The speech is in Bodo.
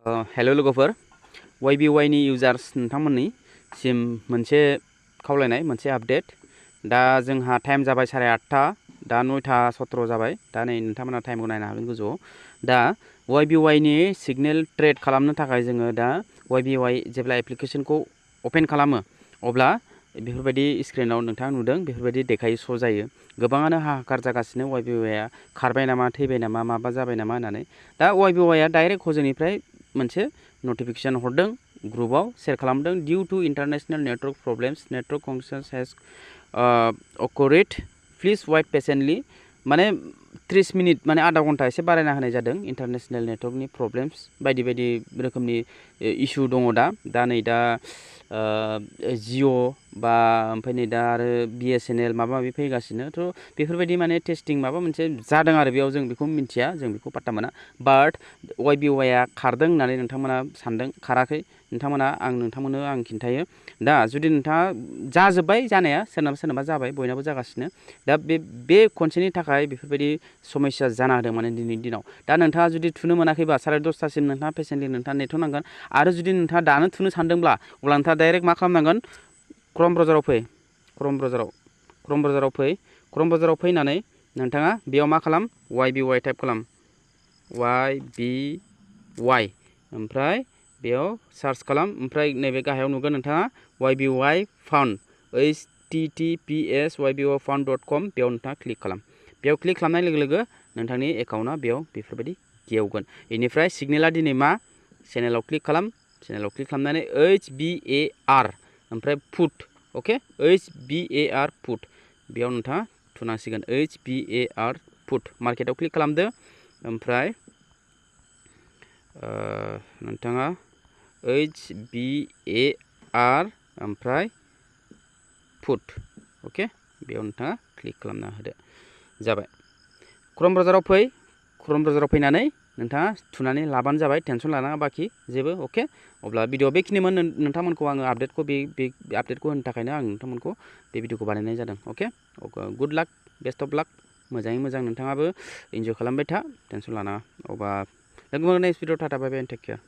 हेल' लोगोफोर YBY नि इउजार्स नोंथांमोननिसिम मोनसे खावलायनाय मोनसे आपडेट दा जोंहा टाइम जाबाय 8:30 दा 9:17 जाबाय दा नै नोंथांमोना टाइमखौ नायनो हागोन गोजौआव दा YBY नि सिगनेल ट्रेड खालामनो थाखाय जोङो दा YBY जेब्ला एप्लिकेशनखौ अपेन खालामो अब्ला बेफोरबायदि स्क्रिनाव नोंथाङा नुदों बेफोरबायदि देखायो श' जायो गोबाङानो हाहाकार जागासिनो YBY आ खारबाय नामा थैबाय नामा माबा जाबाय नामा होननानै दा YBY आ डाइरेक्ट हजोंनिफ्राय मोनसे नटिफिकेशन हरदों ग्रुपआव शेयर खालामदों due to international network problems network connection has occurred please wait patiently माने 30 मिनिट माने आधा घन्टा एसे बारायना होनाय जादों इंटरनेशनल नेटवर्कनि प्रब्लेम्स बायदि बायदि रोखोमनि इशू दङ दा नै दा जिअ बा ओमफ्राय नै दा आरो BSNL माबा माबि फैगासिनो थ' बेफोरबायदि माने टेस्टिं माबा मोनसे जादों आरो बेयाव जों बेखौ मिन्थिया जों बेखौ पात्ता मोना बाट YBY आ खारदों होननानै नोंथांमोना सानदों खाराखै नोंथांमोना नोंथांमोननो आं खिन्थायो दा जुदि नोंथाङा जाजोब्बाय जानाया सोरनाबा जाबाय बयनाबो जागासिनो दा बे खनसेनि थाखाय बेफोरबायदि समस्या जाना होदों माने दिनैनि दिनाव दा नोंथाङा जुदि थुनो मोनाखैबा 10:30सिम नोंथाङा पेसेन्टलि नोंथाङा नेथ'नांगोन आरो जुदि नोंथाङा दानो थुनो सानदोंब्ला अब्ला नोंथाङा डाइरेक्ट मा खालामनांगोन क्रम ब्राउजाराव फै क्रम ब्राउजाराव फैनानै नोंथाङा बेयाव मा खालाम YBY टाइप खालाम YBY ओमफ्राय बेयाव सार्च खालाम ओमफ्राय नैबे गाहायाव नुगोन नोंथाङा YBY फाउन्ड https ybyofound.com बेयाव नोंथाङा क्लिक खालाम बेयाव क्लिक खालामनाय लोगो लोगो नोंथांनि एकाउन्टआ बेयाव बेफोरबायदि गेवगोन बेनिफ्राय सिगनेला दिनै मा चेनेलाव क्लिक खालामनानै HBAR ओमफ्राय पुट अके HBAR पुट बेयाव नोंथाङा थुनांसिगोन HBAR पुट मार्केटाव क्लिक खालामदो ओमफ्राय नोंथाङा HBAR ओमफ्राय पुट अके बेयाव नोंथाङा क्लिक खालामना होदो जाबाय क्रम ब्राउजाराव फैनानै नोंथाङा थुनानै लाबानो जाबाय टेनसन लानाङा बाखि जेबो अके अब्ला भिडिअ बेखिनिमोन नोंथांमोनखौ आङो आपडेटखौ बे आपडेटखौ होनो थाखायनो आं नोंथांमोनखौ बे भिडिअखौ बानायनाय जादों अके गुड लाक बेस्ट अफ लाक मोजाङै मोजां नोंथाङाबो इन्जय खालामबाय था टेनसन लानाङा अब्ला लोगो मोनगोन नेक्स्ट भिडिअ टाटा बाय बाय टेक केयार